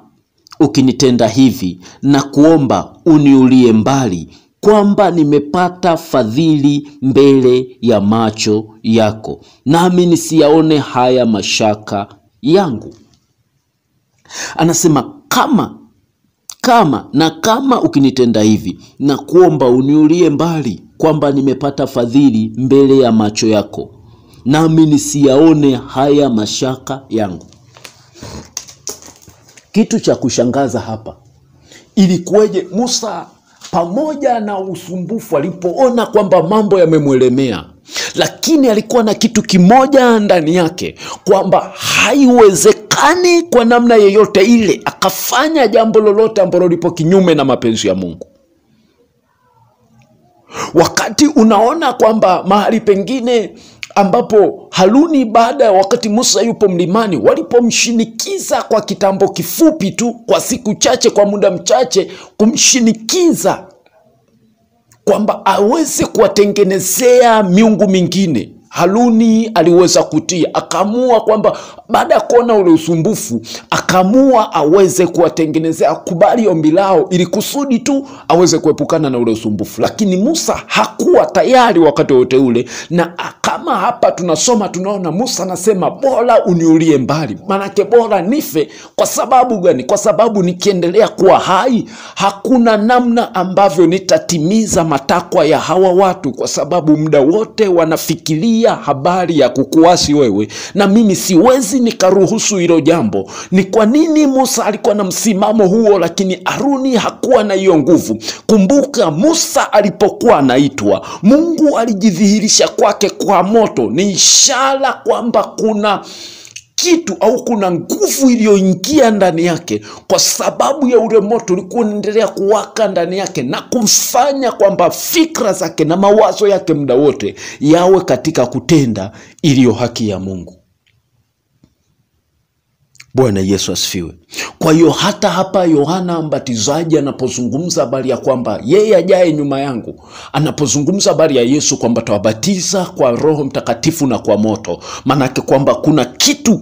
ukinitenda hivi, na kuomba uniulie mbali, kwamba nimepata fadhili mbele ya macho yako, nami nisiyaone haya mashaka yangu. Anasema kama ukinitenda hivi, na kuomba uniulie mbali, kwamba nimepata fadhili mbele ya macho yako, nami nisiyaone haya mashaka yangu. Kitu cha kushangaza hapa, ilikuweje Musa pamoja na usumbufu alipoona kwamba mambo yamemwelemea, lakini alikuwa na kitu kimoja ndani yake, kwamba haiwezekani kwa namna yeyote ile akafanya jambo lolote ambalo lipo kinyume na mapenzi ya Mungu. Wakati unaona kwamba mahali pengine ambapo Haruni, baada ya wakati Musa yupo mlimani, walipomshinikiza kwa kitambo kifupi tu, kwa siku chache, kwa muda mchache, kumshinikiza kwamba aweze kuwatengenezea miungu mingine, Haruni aliweza kutii, akaamua kwamba baada ya kuona ule usumbufu, akaamua aweze kuwatengenezea, akubali ombi lao ili kusudi tu aweze kuepukana na ule usumbufu. Lakini Musa hakuwa tayari wakati wote ule, na kama hapa tunasoma tunaona Musa anasema bora uniulie mbali, manake bora nife. Kwa sababu gani? Kwa sababu nikiendelea kuwa hai hakuna namna ambavyo nitatimiza matakwa ya hawa watu, kwa sababu muda wote wanafikiria habari ya kukuasi wewe, na mimi siwezi nikaruhusu hilo jambo. Ni kwa nini Musa alikuwa na msimamo huo, lakini Haruni hakuwa na hiyo nguvu? Kumbuka Musa alipokuwa anaitwa, Mungu alijidhihirisha kwake kwa moto. Ni ishara kwamba kuna kitu au kuna nguvu iliyoingia ndani yake, kwa sababu ya ule moto ulikuwa unaendelea kuwaka ndani yake na kumfanya kwamba fikra zake na mawazo yake muda wote yawe katika kutenda iliyo haki ya Mungu. Bwana Yesu asifiwe. Kwa hiyo hata hapa Yohana Mbatizaji anapozungumza habari ya kwamba yeye ajaye nyuma yangu, anapozungumza habari ya Yesu kwamba tawabatiza kwa Roho Mtakatifu na kwa moto, maanake kwamba kuna kitu,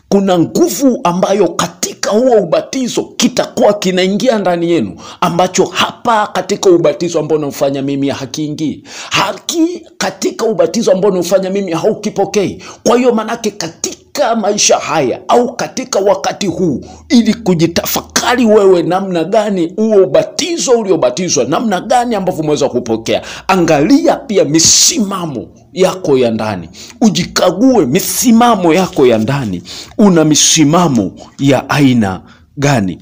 kuna nguvu ambayo katika huo ubatizo kitakuwa kinaingia ndani yenu, ambacho hapa katika ubatizo ambao naufanya mimi hakiingii. Haki katika ubatizo ambao naufanya mimi haukipokei. Kwa hiyo manake katika maisha haya au katika wakati huu, ili kujitafakari wewe namna gani huo ubatizo uliobatizwa, namna gani ambavyo umeweza kupokea, angalia pia misimamo yako ya ndani, ujikague misimamo yako ya ndani, una misimamo ya aina gani?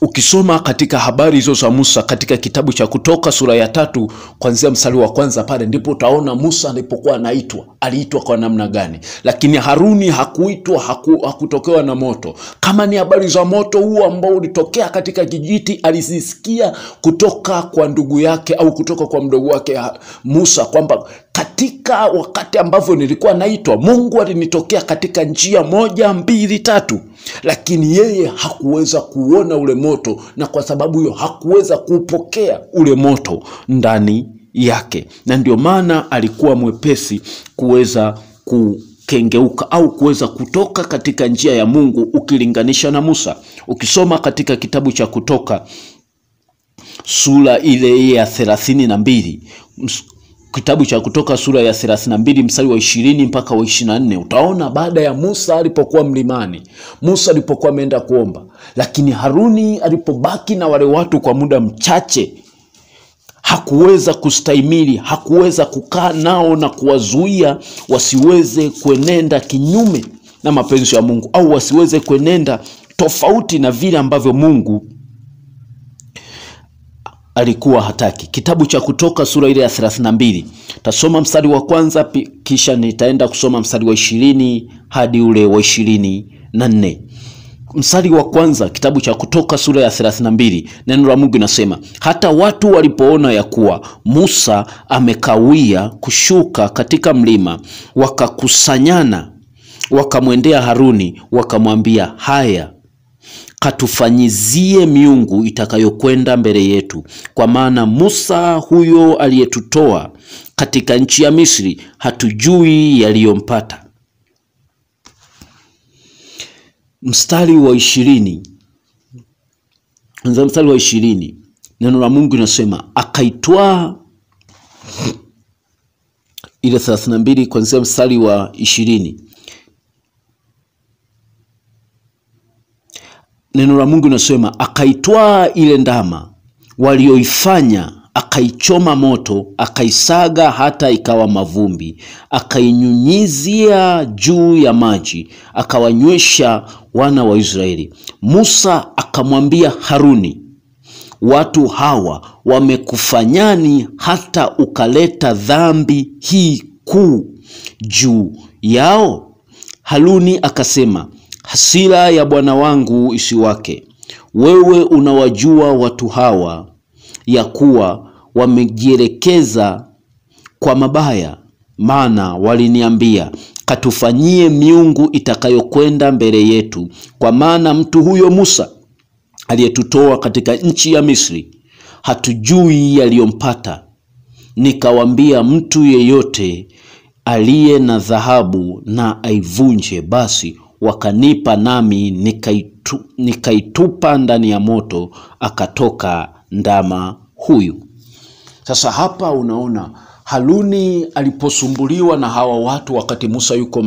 Ukisoma katika habari hizo za Musa katika kitabu cha Kutoka sura ya 3 kuanzia mstari wa kwanza pale, ndipo utaona Musa alipokuwa anaitwa, aliitwa kwa namna gani. Lakini Haruni hakuitwa, hakutokewa na moto. Kama ni habari za moto huo ambao ulitokea katika kijiti, alizisikia kutoka kwa ndugu yake au kutoka kwa mdogo wake Musa, kwamba katika wakati ambavyo nilikuwa naitwa, Mungu alinitokea katika njia 1, 2, 3. Lakini yeye hakuweza kuona ule moto, na kwa sababu hiyo hakuweza kupokea ule moto ndani yake, na ndio maana alikuwa mwepesi kuweza kukengeuka au kuweza kutoka katika njia ya Mungu ukilinganisha na Musa. Ukisoma katika kitabu cha Kutoka sura ile ya 32, kitabu cha Kutoka sura ya 32 mstari wa 20 mpaka wa 24, utaona baada ya Musa alipokuwa mlimani, Musa alipokuwa ameenda kuomba, lakini Haruni alipobaki na wale watu kwa muda mchache, Hakuweza kustahimili, hakuweza kukaa nao na kuwazuia wasiweze kuenenda kinyume na mapenzi ya Mungu, au wasiweze kuenenda tofauti na vile ambavyo Mungu alikuwa hataki. Kitabu cha Kutoka sura ile ya 32. Tasoma mstari wa kwanza, kisha nitaenda kusoma mstari wa 20 hadi ule wa 24. Mstari wa kwanza, kitabu cha Kutoka sura ya 32, neno la Mungu inasema, hata watu walipoona ya kuwa Musa amekawia kushuka katika mlima, wakakusanyana, wakamwendea Haruni, wakamwambia, haya, katufanyizie miungu itakayokwenda mbele yetu, kwa maana Musa huyo aliyetutoa katika nchi ya Misri hatujui yaliyompata. Mstari wa 20. Mstari wa 20. Neno la Mungu inasema akaitwaa, ile 32 kuanzia mstari wa 20. Neno la Mungu inasema akaitwaa ile ndama walioifanya, akaichoma moto, akaisaga hata ikawa mavumbi, akainyunyizia juu ya maji, akawanywesha wana wa Israeli. Musa akamwambia Haruni, watu hawa wamekufanyani hata ukaleta dhambi hii kuu juu yao? Haruni akasema, hasira ya Bwana wangu isiwake. Wewe unawajua watu hawa ya kuwa wamejielekeza kwa mabaya, maana waliniambia, katufanyie miungu itakayokwenda mbele yetu, kwa maana mtu huyo Musa aliyetutoa katika nchi ya Misri hatujui yaliyompata. Nikawambia, mtu yeyote aliye na dhahabu na aivunje. Basi wakanipa, nami nikaitupa ndani ya moto, akatoka ndama huyu. Sasa hapa unaona Haruni aliposumbuliwa na hawa watu wakati Musa yuko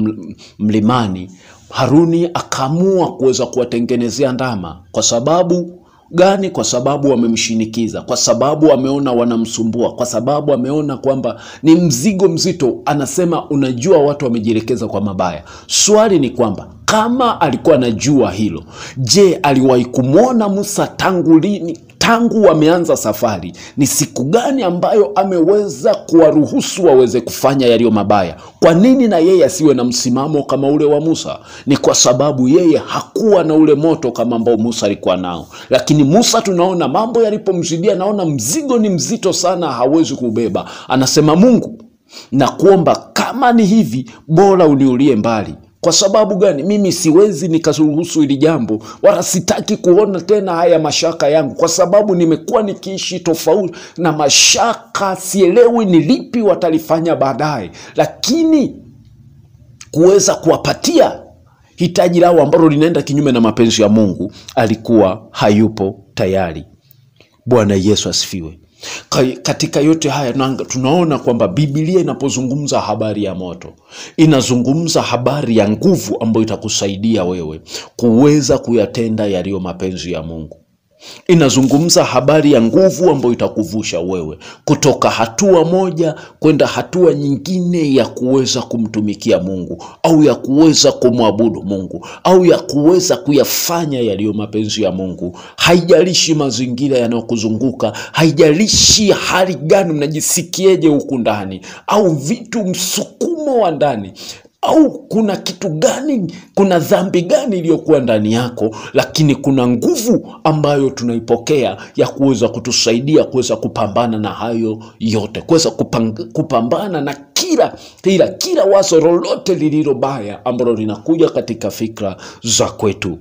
mlimani, Haruni akaamua kuweza kuwatengenezea ndama. Kwa sababu gani? Kwa sababu wamemshinikiza, kwa sababu wameona wanamsumbua, kwa sababu wameona kwamba ni mzigo mzito. Anasema unajua watu wamejielekeza kwa mabaya. Swali ni kwamba kama alikuwa anajua hilo, je, aliwahi kumwona Musa tangu lini? Tangu wameanza safari, ni siku gani ambayo ameweza kuwaruhusu waweze kufanya yaliyo mabaya? Kwa nini na yeye asiwe na msimamo kama ule wa Musa? Ni kwa sababu yeye hakuwa na ule moto kama ambao Musa alikuwa nao. Lakini Musa tunaona mambo yalipomzidia, naona mzigo ni mzito sana, hawezi kubeba. Anasema, Mungu, na kuomba kama ni hivi, bora uniulie mbali. Kwa sababu gani? Mimi siwezi nikaruhusu hili jambo, wala sitaki kuona tena haya mashaka yangu, kwa sababu nimekuwa nikiishi tofauti na mashaka, sielewi ni lipi watalifanya baadaye. Lakini kuweza kuwapatia hitaji lao ambalo linaenda kinyume na mapenzi ya Mungu, alikuwa hayupo tayari. Bwana Yesu asifiwe. Katika yote haya tunaona kwamba Biblia inapozungumza habari ya moto, inazungumza habari ya nguvu ambayo itakusaidia wewe kuweza kuyatenda yaliyo mapenzi ya Mungu. Inazungumza habari ya nguvu ambayo itakuvusha wewe kutoka hatua moja kwenda hatua nyingine ya kuweza kumtumikia Mungu, au ya kuweza kumwabudu Mungu, au ya kuweza kuyafanya yaliyo mapenzi ya Mungu. Haijalishi mazingira yanayokuzunguka, haijalishi hali gani mnajisikieje huku ndani, au vitu msukumo wa ndani, au kuna kitu gani, kuna dhambi gani iliyokuwa ndani yako, lakini kuna nguvu ambayo tunaipokea ya kuweza kutusaidia kuweza kupambana na hayo yote, kuweza kupambana na kila wazo lolote lililo baya ambalo linakuja katika fikra za kwetu.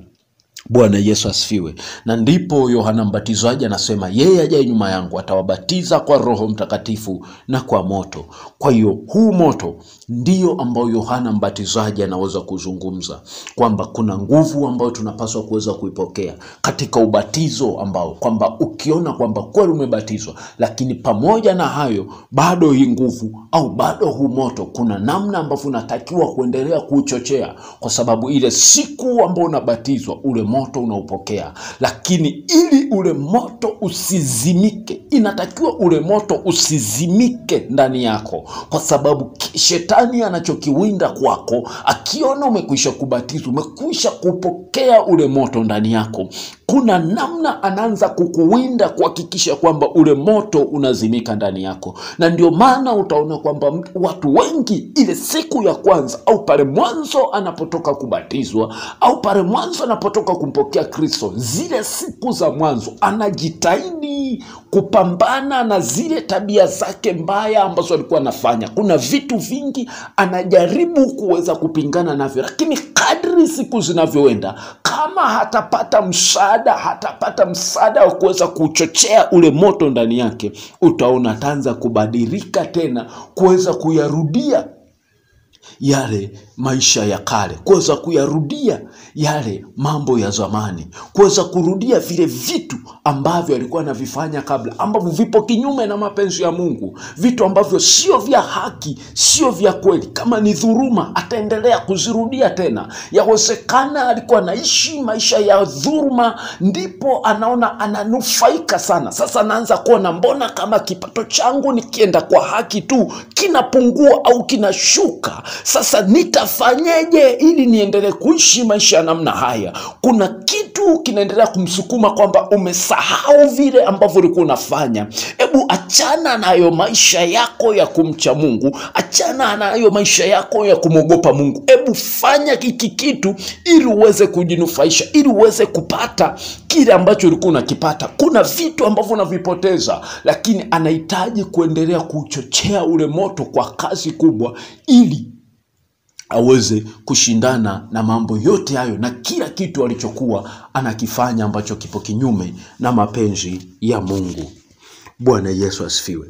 Bwana Yesu asifiwe. Na ndipo Yohana Mbatizaji anasema, yeye ajaye nyuma yangu atawabatiza kwa Roho Mtakatifu na kwa moto. Kwa hiyo huu moto ndio ambao Yohana Mbatizaji anaweza kuzungumza kwamba kuna nguvu ambayo tunapaswa kuweza kuipokea katika ubatizo, ambao kwamba ukiona kwamba kweli umebatizwa, lakini pamoja na hayo bado hii nguvu au bado huu moto, kuna namna ambavyo unatakiwa kuendelea kuuchochea, kwa sababu ile siku ambayo unabatizwa ule moto moto unaupokea, lakini ili ule moto usizimike, inatakiwa ule moto usizimike ndani yako, kwa sababu shetani anachokiwinda kwako, akiona umekwisha kubatizwa, umekwisha kupokea ule moto ndani yako, kuna namna anaanza kukuwinda kuhakikisha kwamba ule moto unazimika ndani yako. Na ndio maana utaona kwamba watu wengi ile siku ya kwanza au pale mwanzo anapotoka kubatizwa au pale mwanzo anapotoka kumpokea Kristo, zile siku za mwanzo anajitahidi kupambana na zile tabia zake mbaya ambazo alikuwa anafanya. Kuna vitu vingi anajaribu kuweza kupingana navyo, lakini kadri siku zinavyoenda, kama hatapata msaada, hatapata msaada wa kuweza kuchochea ule moto ndani yake, utaona ataanza kubadilika tena, kuweza kuyarudia yale maisha ya kale, kuweza kuyarudia yale mambo ya zamani, kuweza kurudia vile vitu ambavyo alikuwa anavifanya kabla, ambavyo vipo kinyume na mapenzi ya Mungu, vitu ambavyo sio vya haki, sio vya kweli. Kama ni dhuluma, ataendelea kuzirudia tena. Yawezekana alikuwa anaishi maisha ya dhuluma, ndipo anaona ananufaika sana. Sasa anaanza kuona, mbona kama kipato changu nikienda kwa haki tu kinapungua au kinashuka? Sasa nitafanyeje ili niendelee kuishi maisha ya namna haya? Kuna kitu kinaendelea kumsukuma kwamba umesahau vile ambavyo ulikuwa unafanya. Ebu achana nayo maisha yako ya kumcha Mungu, achana nayo maisha yako ya kumwogopa Mungu. Ebu fanya hiki kitu ili uweze kujinufaisha, ili uweze kupata kile ambacho ulikuwa unakipata. Kuna vitu ambavyo unavipoteza, lakini anahitaji kuendelea kuchochea ule moto kwa kazi kubwa ili aweze kushindana na mambo yote hayo na kila kitu alichokuwa anakifanya ambacho kipo kinyume na mapenzi ya Mungu. Bwana Yesu asifiwe.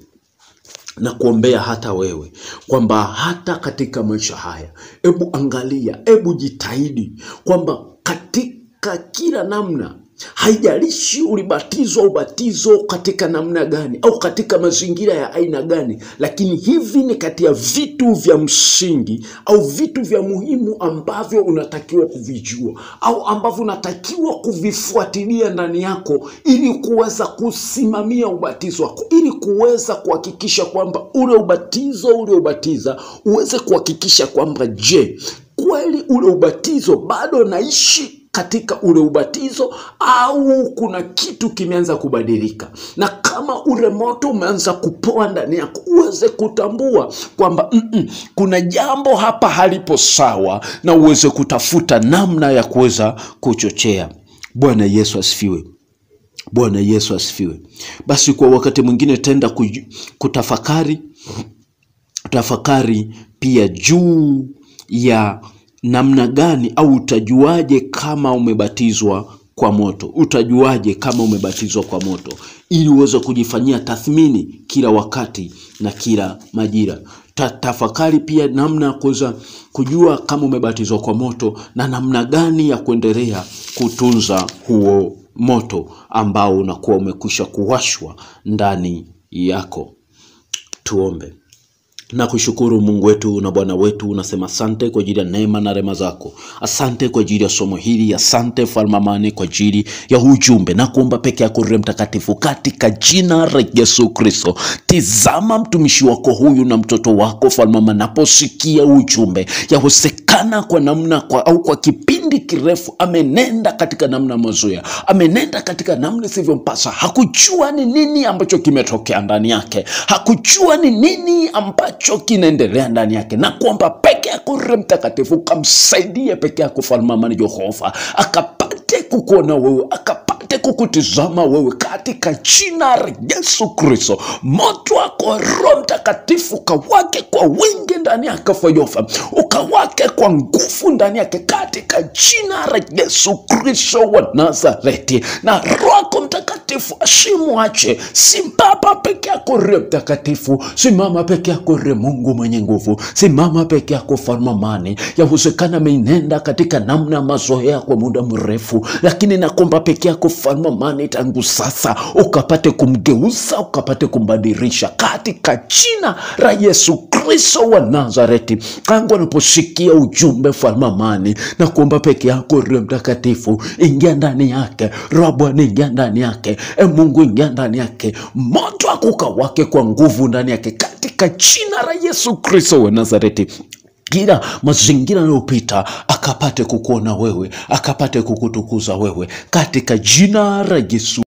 Na kuombea hata wewe kwamba hata katika maisha haya, ebu angalia, ebu jitahidi kwamba katika kila namna, haijalishi ulibatizwa ubatizo katika namna gani au katika mazingira ya aina gani, lakini hivi ni kati ya vitu vya msingi au vitu vya muhimu ambavyo unatakiwa kuvijua au ambavyo unatakiwa kuvifuatilia ndani yako ili kuweza kusimamia ubatizo wako, ili kuweza kuhakikisha kwamba ule ubatizo uliobatiza uweze kuhakikisha kwamba je, kweli ule ubatizo bado naishi katika ule ubatizo au kuna kitu kimeanza kubadilika. Na kama ule moto umeanza kupoa ndani yako, uweze kutambua kwamba kuna jambo hapa halipo sawa, na uweze kutafuta namna ya kuweza kuchochea. Bwana Yesu asifiwe. Bwana Yesu asifiwe. Basi kwa wakati mwingine tenda kutafakari, tafakari pia juu ya namna gani au utajuaje kama umebatizwa kwa moto. Utajuaje kama umebatizwa kwa moto, ili uweze kujifanyia tathmini kila wakati na kila majira. Tafakari pia namna kuweza kujua kama umebatizwa kwa moto na namna gani ya kuendelea kutunza huo moto ambao unakuwa umekwisha kuwashwa ndani yako. Tuombe. Na kushukuru Mungu wetu na Bwana wetu, unasema asante kwa ajili ya neema na rehema zako. Asante kwa ajili ya somo hili, asante Mfalme amani kwa ajili ya ujumbe. Na kuomba peke yako Roho Mtakatifu katika jina la Yesu Kristo. Tizama mtumishi wako huyu na mtoto wako Mfalme amani anaposikia ujumbe. Yawezekana kwa namna kwa au kwa kipindi kirefu amenenda katika namna mazoea, amenenda katika namna isivyompasa. Hakujua ni nini ambacho kimetokea ndani yake, hakujua ni nini ambacho kinaendelea ndani yake. Na kuomba peke yako Roho Mtakatifu kamsaidie peke yako Mfalme amani Jehova, akapate kukuona wewe, akapate kukutizama wewe katika jina la Yesu Kristo. Moto wako Roho Mtakatifu ukawake kwa wingi ndani yake Jehova, ukawake kwa nguvu ndani yake katika jina la Yesu Kristo wa Nazareti. Na Roho Mtakatifu Mtakatifu asimwache. Simama peke yako Roho Mtakatifu, simama peke yako Roho Mungu mwenye nguvu, simama peke yako Mfalme amani. Yawezekana ameinenda katika namna mazoea kwa muda mrefu, lakini nakuomba peke yako Mfalme amani, tangu sasa ukapate kumgeuza, ukapate kumbadilisha katika jina la Yesu Kristo wa Nazareti. Tangu anaposikia ujumbe Mfalme amani, na kuomba peke yako Roho Mtakatifu, ingia ndani yake. Roho Bwana ingia ndani yake, e Mungu ingia ndani yake, moto akuka wake kwa nguvu ndani yake katika jina la Yesu Kristo wa Nazareti. Kila mazingira yanayopita akapate kukuona wewe, akapate kukutukuza wewe katika jina la Yesu.